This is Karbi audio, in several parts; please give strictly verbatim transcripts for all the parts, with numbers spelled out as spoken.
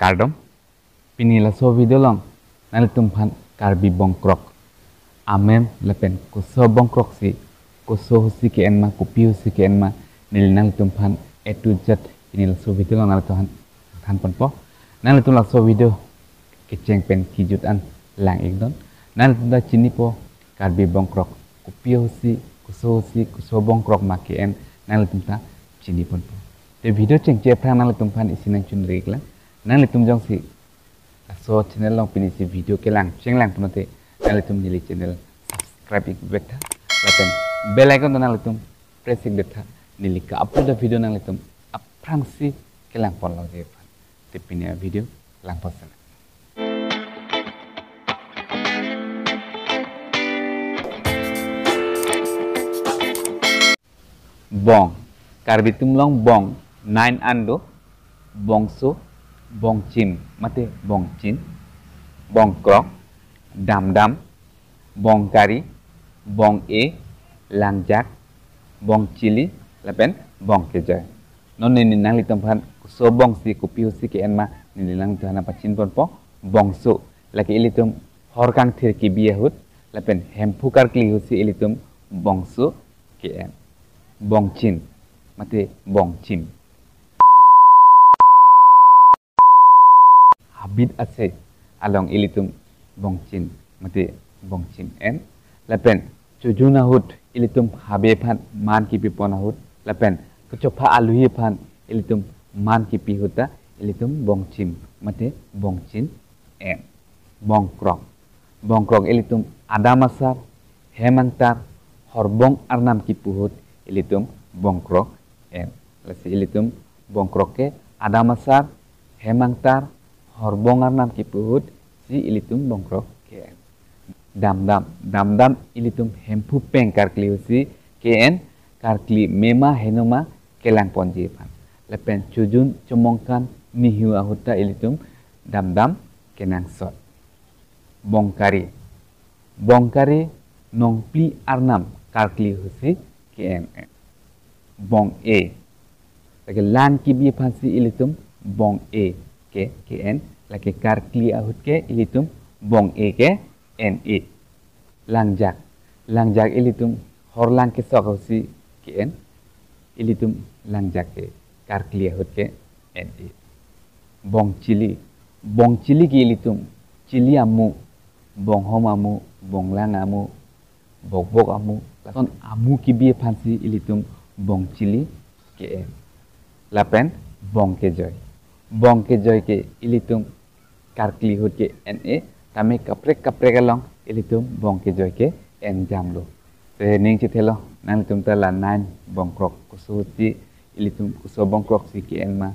Kardom. Pini laso video along nanglitum aphan Karbi bongkrok amem lapen koso bongkrok si, koso ahutsi ke-en ma, kopi ahutsi ke-en ma, neli nanglitum aphan A to Z pini laso video along nanglitum aphan than ponpo. Nanglitum laso video kecheng pen kejut an lang-iknon. Nanglitum ta chinipo Karbi bongkrok kopi ahutsi, koso ahutsi, koso bongkrok ma ke-en, nanglitum ta chini ponpo. Te video chengche aphrang nanglitum aphan isi nangchunri-iklang. Nanglitum jongsi laso channel along pinisi video kelang chenglang pulote, nanglitum neli channel subscribe-ik vektha lapen bell icon ta nanglitum press-ik vektha, neli ka-upload a-video nanglitum aphrangsi kelang ponlongji aphan. Te pini a-video lang pon sena. Bong. Karbi atum along bong nine an do. Bongso, bongchim mate bongchin, bongkrok, damdam, bongkari, bong-e, langjak, bongchili lapen bongkejoi. Non neli nanglitum aphan koso bong si, kopi ahutsi ke-en ma, neli nanglitum aphan pachin ponpo. Bongso, lake ilitum hor kangthir kebi ahut lapen Hemphu karkli ahutsi ilitum bongso ke-en. Bongchin mate bongchim. Habit asai along ilitum bongchin mate bongchim en. Lapen chojun ahut ilitum habe aphan man kepi pon ahut lapen kachopha aluhi aphan ilitum man kepi ahut ta ilitum bongchim mate bongchin en. Bongkrok. Bongkrok ilitum adam asar, hem angtar, horbong arnam kipu ahut ilitum bongkrok en. Lasi ilitum bongkrok ke adam asar, hem angtar, horbong arnam kipu ahutsi ilitum bongkrok ke-en. Damdam. Damdam ilitum Hemphu peng karkli ahutsi ke-en, karkli mema henoma kelang ponji aphan. Lapen chojun chomongkan nihu ahut ta ilitum damdam kenangsot. Bongkari. Bongkari nongpli arnam karkli ahutsi ke-en. Bong-e. Lake lang kebi aphansi ilitum bong-e ke ke-en. Lake karkli ahut ke ilitum bong-e ke en-e. Langjak. Langjak ilitum horlang kesok ahutsi ke-en. Ilitum langjak ke karkli ahut ke en-e. Bongchili. Bongchili ke ilitum chili amu, bonghom amu, bonglang amu, bokbok amu, lason amu kebi aphansi ilitum bongchili ke-en. Lapen bongkejoi. Bongkejoi ke ilitum karkli ahut ke en-e, tame kaprek kaprek along ilitum bongkejoi ke-en jamlo. Te ning chethelo, nanglitum ta la nine bongkrok koso ahutsi, ilitum koso bongkrok si ke-en ma,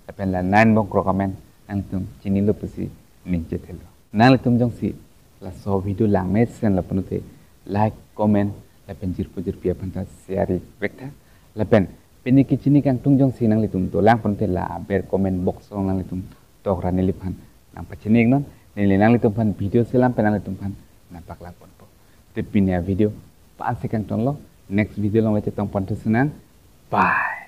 lapen la nine bongkrok amen nanglitum chinilo pusi ning chethelo. Nanglitum jongsi laso video langme senlo pulote like, comment, lapen jirpo jirpi aphan ta share-ik vektha. Lapen pini kechini kangtung jongsi nanglitum dolang pulote la aber comment box along nanglitum tokra neliphan nangpachini-iknon, neli nanglitum aphan video selam pen nanglitum aphan nangpaklang ponpo. Te pini a-video la-ansi kangtonlo, next video along chetong pon thu senang. Bye.